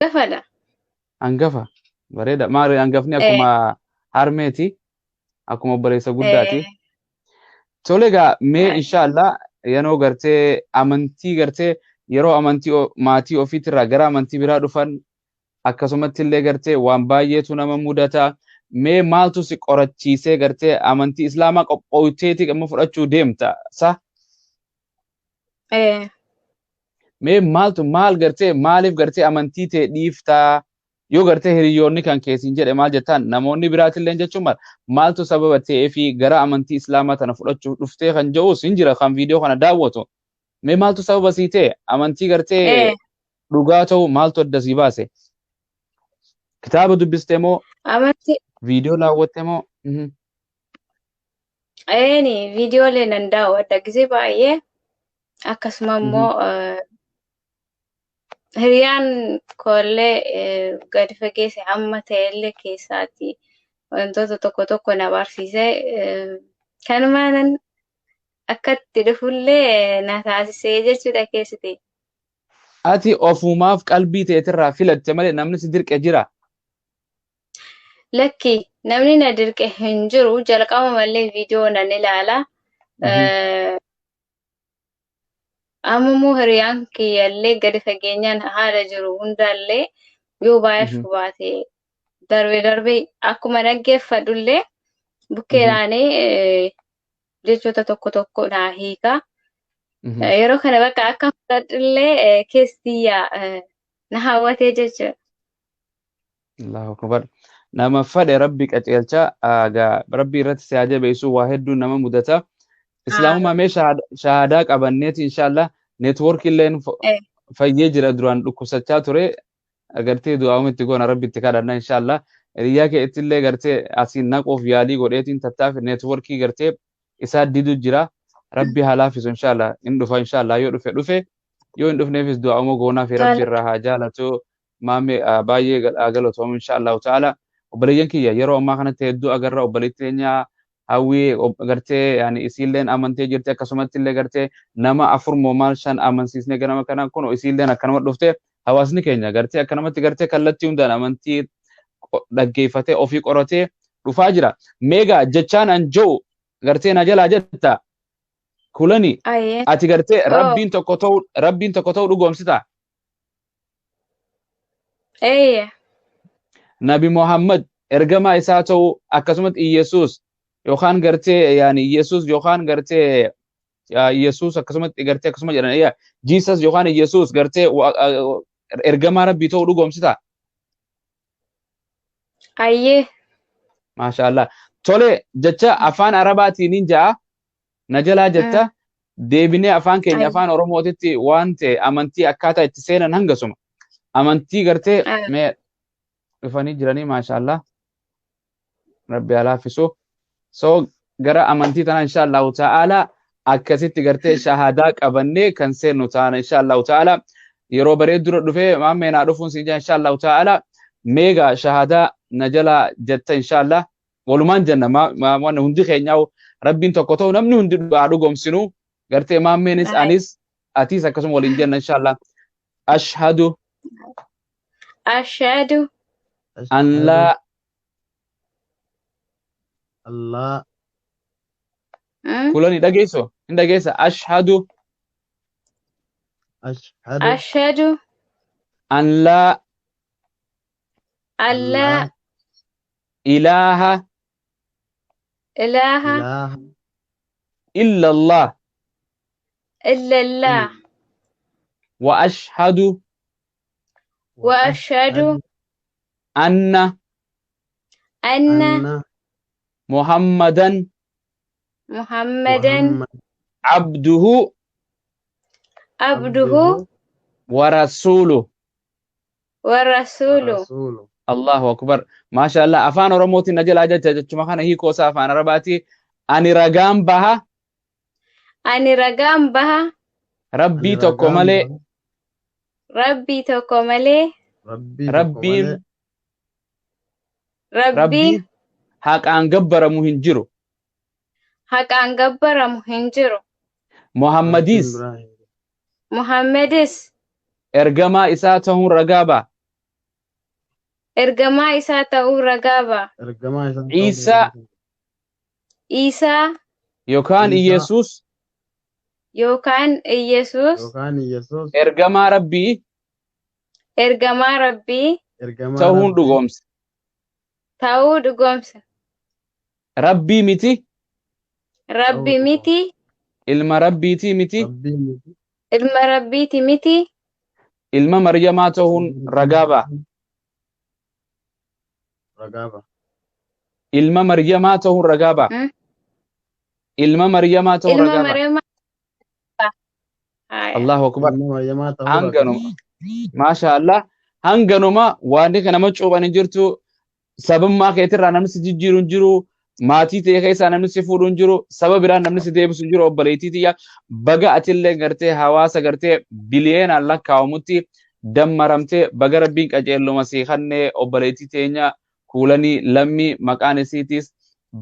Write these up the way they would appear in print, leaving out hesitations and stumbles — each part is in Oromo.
Hangafadha. Hangafa. Bareeda. Maali hangafni akkuma harmeeti. Akkuma obboleessa guddaati. Tole egaa mee inshaallah yeroo gartee amantii gartee yeroo amantii maatii ofiitirraa gara amantii biraa dhufan akkasumatti illee gartee waan baay'eetu nama mudata. Mee maaltu si qorachiisee gartee amantii islaamaa qophooyteeti amma fudhachuu deemta sa? Mee maaltu maal gartee maaliif gartee amantii tee dhiiftaa? Yoo gartee hiriyoonni kan keessiin jedhe maal jettaan namoonni biraatillee jechuun maal maaltu sababa ta'ee fi gara amantii islaamaa tana fudhachuuf dhuftee kan jedhus hin jira kan viidiyoo kana daawwatu. Mee maaltu sababa sii ta'e amantii gartee dhugaa ta'u maaltu adda sii baase? Kitaaba dubbiste moo Amantii viidiyoo daawwatte moo? Eeni viidiyoolee nan daawwadha gisee baay'ee akkasuma immoo hiriyaan koollee gadi fageesse hamma ta'ellee keessaati wantoota tokko tokko na barsiise kanumaanan akkatti dhufullee na taasisee jechuudha keessatti. Ati ofumaaf qalbii teetirraa filatte malee namni si dirqe jira? Lakki, namni na dirqe hin jiru, jalqaba malee viidiyoo nan ilaala. Amma immoo hiriyaan kiyyallee gadi fageenyaan haala jiru hundaallee yoo baay'achuu baate darbee darbee akkuma dhaggeeffadhullee bukkeedhaanii jechoota tokko tokko naa hiika. Yeroo kana bakka akka fudhadhullee keessiyyaa na hawwatee jechuudha. Allahu akbar. Nama fadhe Rabbi qaceelcha gaa Rabbi irratti si haa jabeessu waa hedduun nama mudata. Islaamummaa mee shahaadaa qabanneeti inshallah neetwoorkii illeen fayyee jira duraan dhukkubsachaa ture gartee du'aa'uma itti goona Rabbi itti kadhanna inshallah. Hiriyaa kee itti illee gartee asiin naquuf yaalii godheetiin tattaafi neetwoorkii gartee isaa didu jira. Rabbi haa laaffisu inshallah in dhufa inshallah yoo dhufe dhufe yoo hin dhufneefis du'aa'uma goonaa fi Rabbi irraa haa jaalatu. Maame baay'ee galatoomu insha Allahu ta'ala. Obboleeyyan kiyya yeroo ammaa kanatti hedduu agarra obboleettii teenya hawwii gartee yaani isiilleen amantee jirti akkasumatti illee gartee nama afur moo maal shan amansiisnee ganama kana kun isiilleen akkanuma dhufte hawaasni keenya gartee akkanumatti gartee kallattii hundaan amantii dhaggeeffatee ofii qoratee dhufaa jira. Meegaa jechaan an ji'u gartee na jalaa jetta kulani ati gartee rabbiin tokko ta'uu rabbiin tokko ta'uu dhugoomsita. Eeyye. Nabi Muhammad ergamaa isaa ta'uu akkasumas Iyyasuus yookaan gartee yaani Iyyasuus yookaan gartee Iyyasuus akkasumatti gartee akkasuma jedhan yaa Jesus yookaan Iyyasuus gartee ergamaa Rabbii ta'uu dhugoomsita. Ayyee. Maasha Allah. Tole jecha afaan Arabaatiin hin ja'a na jalaa jetta deebinee afaan keenya afaan Oromootitti waan ta'e amantii akkaataa itti seenan hangasuma. Amantii gartee mee dhufanii jiranii maashaallah. Rabbi haa laaffisu. So gara amantii tanaa insha Allahu ta'ala akkasitti gartee shahaadaa qabannee kan seennu taana insha Allahu ta'ala yeroo bareedduu dhufee maammee naa dhufuun siin jaa insha Allahu ta'ala meegaa shahaadaa na jalaa jetta insha Allah walumaan jenna waan hundi keenyaa rabbiin tokko ta'u namni hundi haa dhugoomsinu gartee maammeenis anis atiis akkasuma waliin jenna inshallah ashhadu Ashhadu an laa Allah kulani dhageesso hin dhageessa ashhadu ashhadu Ashhadu an laa an laa ilaaha ilaaha ilaaha illa Allah illallah wa ashhadu wa ashhadu anna anna anna muhammadan muhammadan Muhammad abduhu abduhu wa rasuluhu wa rasuluhu. rasuluhu. Allahu akbar. Maasha Allah. Afaan Oromootiin na jalaa jecha jechuma kana hiikoo isaa afaan Arabaati. Ani ragaan baha Ani ragaan baha Rabbii Ani tokko ragaan malee baha Rabbii tokko malee Rabbii tokko Rabbiin malee Rabbiin Rabbiin haqaan gabbaramu hin jiru. haqaan gabbaramu hin jiru. Rabbiin Muhammadiis biraa hin jiru. Muhammadis ergamaa isaa ta'uun ragaa baha. Ergamaa isaa ta'uu ragaa ba'a. Ergamaa isaa ta'uu Iisaa ragaa ba'a. Iisaa yookaan Iisaa Iyesuus yookaan Iyesuus yookaan Iyesuus ergamaa Rabbii ergamaa Rabbii ergamaa ta'uun Rabbii dhugoomsa. ta'uu dhugoomsa. Rabbii miti, ta'uu Rabbi dhugoomsa. miti, ilma Rabbiitii miti, Rabbii miti ilma Rabbiiti miti, ilma Maryamaa ta'uun ilma ragaa ba'a. Rabbii ragaa ba'a. Ilma Maryamaa ta'uun ragaa ba'a. Hmm? Ilma Maryamaa ta'uun Ilma ragaa ba'a. Maryamaa. Haya. Allahu akbar. Ilma Maryamaa ta'uu ragaa Hanganuma. ba'a. Maasha Allah. Hanganuma waan kana nama cuuphan hin jirtu. Sabummaa keetirraa namni si jijjiiru hin jiru. Maatii ta'e keessaa namni si fuudhu hin jiru. Saba biraan namni si deebisu hin jiru. Obboleettii tiyya baga atillee gartee hawaasa gartee biliyeenaan lakkaa'amutti dammaramtee baga rabbiin qajeelluma sii kannee obboleettii teenya kuulanii lammii maqaan isiitiis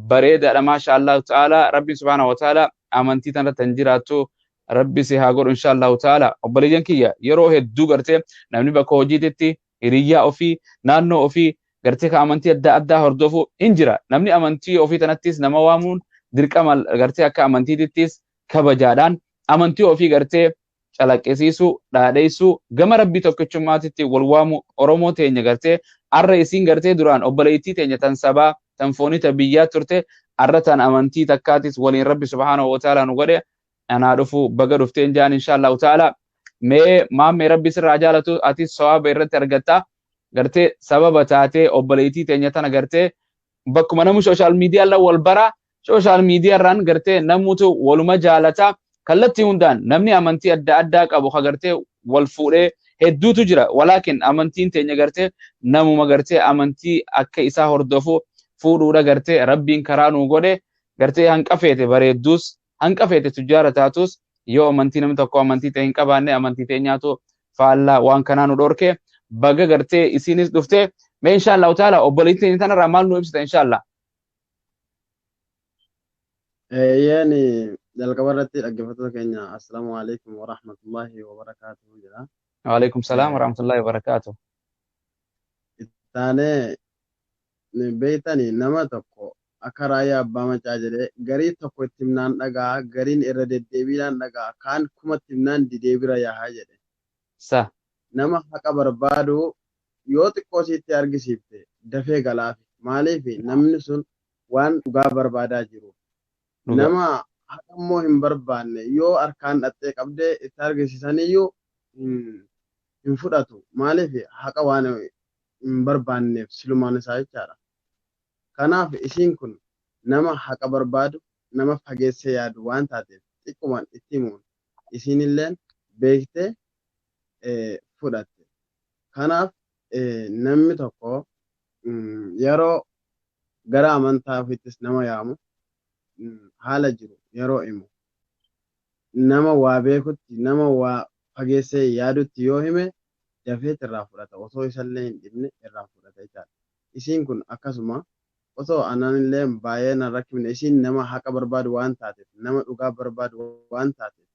bareedaadha maasha Allahu ta'ala. Rabbiin subhaanahu wa ta'ala amantii tanarratti hin jiraattu. Rabbi si haa godhu insha Allahu ta'ala. Obboleeyyan kiyya yeroo hedduu gartee namni bakka hojiititti hiriyyaa ofii naannoo ofii gartee ka amantii adda addaa hordofu hin jira. Namni amantii ofii tanattis nama waamuun dirqama gartee akka amantiitittis kabajaadhaan amantii ofii gartee calaqqisiisuu, dhaadheessuu, gama rabbii tokkichummaatitti wal waamu Oromoo teenya gartee arra isiin gartee duraan obboleettii teenya tan sabaa tan foonii tan biyyaa turte arra tan amantii takkaatis waliin rabbi subhaanahu wa ta'ala nu godhe anaa dhufu baga dhufteen jaan insha Allahu ta'ala. Mee maammee rabbi sirraa jaalatu atis sawaaba irratti argatta. Gartee sababa taatee obboleettii teenya tana gartee bakkuma namu sooshaal miidiyaa irra wal bara sooshaal miidiyaa irraan gartee namutu waluma jaalata kallattii hundaan namni amantii adda addaa qabu ka gartee wal fuudhee hedduutu jira walaakin amantiin teenya gartee namuma gartee amantii akka isaa hordofu fuudhuudha gartee rabbiin karaa nuu godhe gartee hanqa feete bareedduus hanqa feete tujjaara taatus yoo amantii namni tokko amantii ta'e hin qabaanne amantii teenyaatu faallaa waan kanaa nu dhorke baga gartee isiinis dhuftee mee insha Allahu ta'ala obboleettii teenya tanarraa maal nu ibsita insha Allah. Eeyyeen jalqaba irratti dhaggeeffattoota keenya assalaamu alaikum wa rahmatullahi wa barakaatuhu jedha. Waalaikum salaam wa rahmatullahi wa barakaatuh. Ittaanee beeytani nama tokko akka raayyaa abbaa macaa jedhee garii tokko itti himnaan dhagaa gariin irra deddeebiidhaan dhagaa kaan kuma itti himnaan didee bira yaahaa jedhe. Sa. Nama haqa barbaadu yoo xiqqoo sitti argisiifte dafee galaafi. Maaliif namni sun waan dhugaa barbaadaa jiru. Dhugaa. Nama haqa immoo hin barbaanne yoo harkaan dhattee qabdee itti argisiisaniyyuu hin fudhatu. Maaliif haqa waan hin barbaanneef silumaan isaa jechaadha. Kanaaf isiin kun nama haqa barbaadu, nama fageessee yaadu waan taateef xiqqumaan itti himuun isiinilleen beektee fudhatte. Kanaaf namni tokko yeroo gara amantaa ofiittis nama yaamu haala jiru yeroo himu nama waa beekutti nama waa fageessee yaadutti yoo hime dafeet irraa fudhata osoo isallee hin dhibne irraa fudhata jechaadha. Isiin kun akkasuma osoo ananillee baay'ee nan rakkifne isiin nama haqa barbaadu waan taateef nama dhugaa barbaadu waan taateef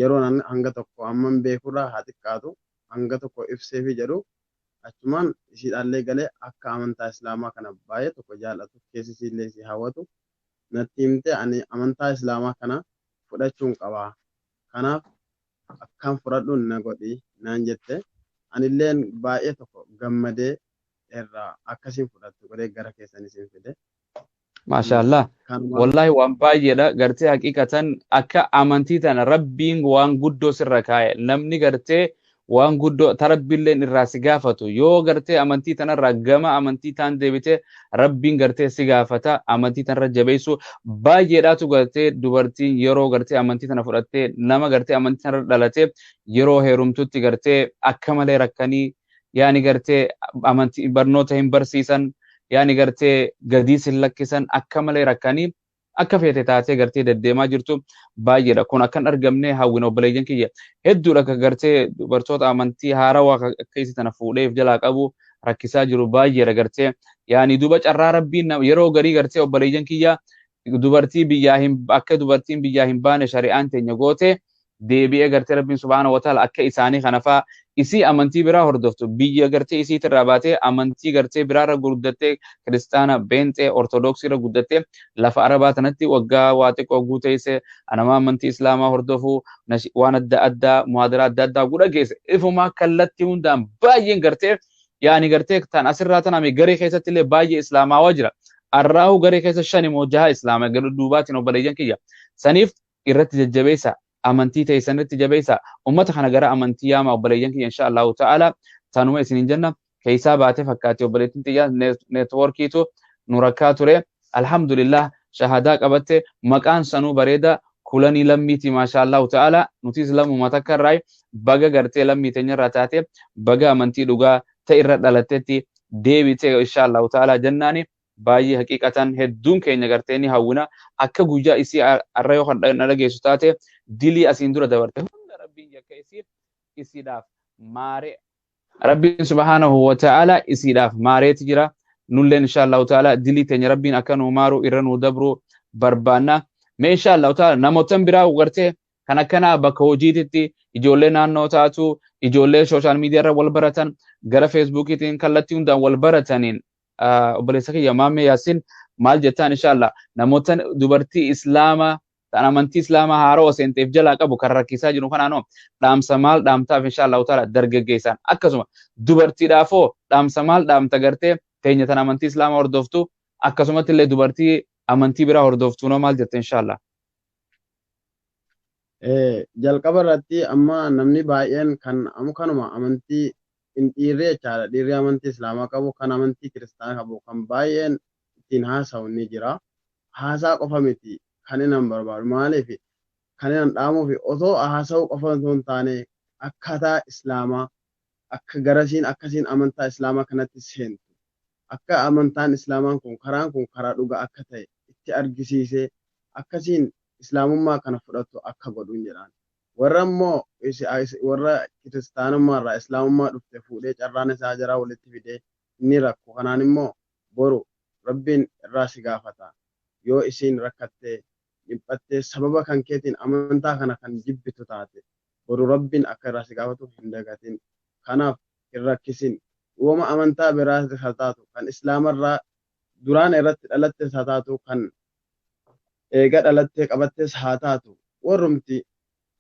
yeroo nan hanga tokko amman beekurraa haa xiqqaatu hanga tokko ibseefi jedhu achumaan isiidhaallee galee akka amantaa islaamaa kana baay'ee tokko jaalatu keessi isiillee si hawwatu natti himte ani amantaa islaamaa kana fudhachuun qaba. Kanaaf akkan fudhadhu na godhi naan jette anilleen baay'ee tokko gammadee irraa akkasiin fudhattu godhee gara keessan isin fide. Maasha Allah. Kanuma Wallahi waan baay'eedha gartee haqiiqatan akka amantii tana rabbiin waan guddoo sirra kaa'e namni gartee waan guddoo ta rabbiilleen irraa si gaafatu yoo gartee amantii tanarraa gama amantii taan deebite rabbiin gartee si gaafata amantii tanarra jabeessu baay'eedhaatu gartee dubartiin yeroo gartee amantii tana fudhattee nama gartee amantii tanarra dhalate yeroo heerumtutti gartee akka malee rakkanii yaani gartee amantii barnoota hin barsiisan yaani gartee gadiis hin lakkisan akka malee rakkanii akka feete taatee gartee deddeemaa jirtu baay'eedha. Kun akkan argamne hawwina obboleeyyan kiyya hedduudha akka gartee dubartoota amantii haarawaa akka isii tana fuudheef jalaa qabu rakkisaa jiru baay'eedha gartee yaani duuba carraa rabbiin yeroo garii gartee obboleeyyan kiyya dubartii biyyaa hin akka dubartiin biyyaa hin baane shari'aan teenya goote Deebi'ee gartee Rabbiin subhaanahu wa ta'ala akka isaanii kana faa isii amantii biraa hordoftu biyya gartee isiitirraa baatee amantii gartee biraarra guddattee, kiristaana, beenxee, ortodoksii irra guddattee, lafa arabaa tanatti waggaa waa xiqqoo guuteesse, anama amantii islaamaa hordofuu waan adda addaa muhaadaraa adda addaa gudha geesse, ifumaa kallattii hundaan baay'een gartee yaani gartee tan asirraa taname garee keessatti illee baay'ee islaamaawaa jira. Arraahu garee keessa shani moo jaha islaama gara duubaatiin. Obboleeyyan kiyya, saniif irratti jajjabeessa, amantii ta'e sanirratti jabeessa, ummata kana gara amantii yaama. Obboleeyyan kiyya, insha Allahu ta'ala tanuma isinin jenna. Keessaa baatee fakkaatti obboleettiin tiyya, neetwoorkiitu nu rakkaa ture. Alhamdulillah, shahadaa qabatte, maqaan sanuu bareeda, Kulanii Lammiiti, maasha Allahu ta'ala. Nutis lammuma takka irraa, baga gartee lammii teenyarraa taate, baga amantii dhugaa ta'e irra dhalattetti deebitee, insha Allahu ta'ala jennaani. Baay'ee haqiiqatan hedduun keenya gartee ni hawwina akka guyyaa isii arra yoo kan na dhageessu taate, dilii asiin dura dabarte hunda Rabbiin yakka isii isiidhaaf maaree, Rabbiin subhaanahu wa ta'ala isiidhaaf maareeti jira. Nulleen insha Allahu ta'ala dilii teenya Rabbiin akka nuu maaru, irra nuu dabru barbaanna. Mee insha Allahu ta'ala namootan biraa gartee kan akkanaa bakka hojiititti ijoollee naannoo taatu, ijoollee social media irra wal baratan, gara feesbuukiitiin kallattii hundaan wal barataniin, obboleessa kiyya Maammee Yaasin, maal jettaan inshallah namoota dubartii islaamaa kan amantii islaamaa haaroo seenteef jalaa qabu kan rakkisaa jiru kanaanoo dhaamsa maal dhaamtaaf insha Allahu ta'ala dargaggeessaan? Akkasuma dubartiidhaafoo dhaamsa maal dhaamta gartee teenya tan amantii islaamaa hordoftu? Akkasumatti illee dubartii amantii biraa hordoftu maal jette inshallah? Jalqaba irratti amma namni baay'een kan kanuma amantii hin dhiirri jechaadha. Dhiirri amantii islaamaa qabu, kan amantii kiristaanaa qabu, kan baay'een ittiin haasa'u ni jira. Haasaa qofa miti kan inni barbaadu. Maaliif kan inni dhaamuuf, osoo haasa'uu qofa osoo hin taane, akkaataa islaamaa akka garasiin akkasiin amantaa islaamaa kanatti seentu, akka amantaan islaamaan kun, karaan kun karaa dhugaa akka ta'e itti argisiisee, akkasiin islaamummaa kana fudhatu akka godhuun jedhaan. Warra immoo warra kiristaanummaa irraa islaamummaa dhufte fuudhee carraan isaa jaraa walitti fidee inni rakko kanaan immoo boru Rabbiin irraa si gaafata. Yoo isiin rakkattee dhiphattee sababa kan keetiin amantaa kana kan jibbitu taate, boru Rabbiin akka irraa si gaafatu hin dagatin. Kanaaf hin rakkisin. Uumama amantaa biraa haa taatu, kan islaamarraa duraan irratti dhalattes haa taatu, kan eega dhalattee qabattes haa taatu, warrumti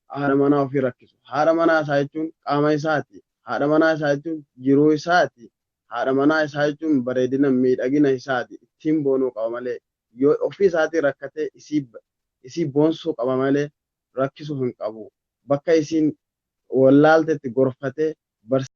haadha manaa ofii rakkisu. Haadha manaa isaa jechuun qaama isaati. Haadha manaa isaa jechuun jiruu isaati. Haadha manaa isaa jechuun bareedina miidhagina isaati. Ittiin boonuu qaba malee, yoo ofii isaatii rakkatee isii boonsuu qaba malee rakkisuu hin qabu. Bakka isiin wallaaltetti gorfatee.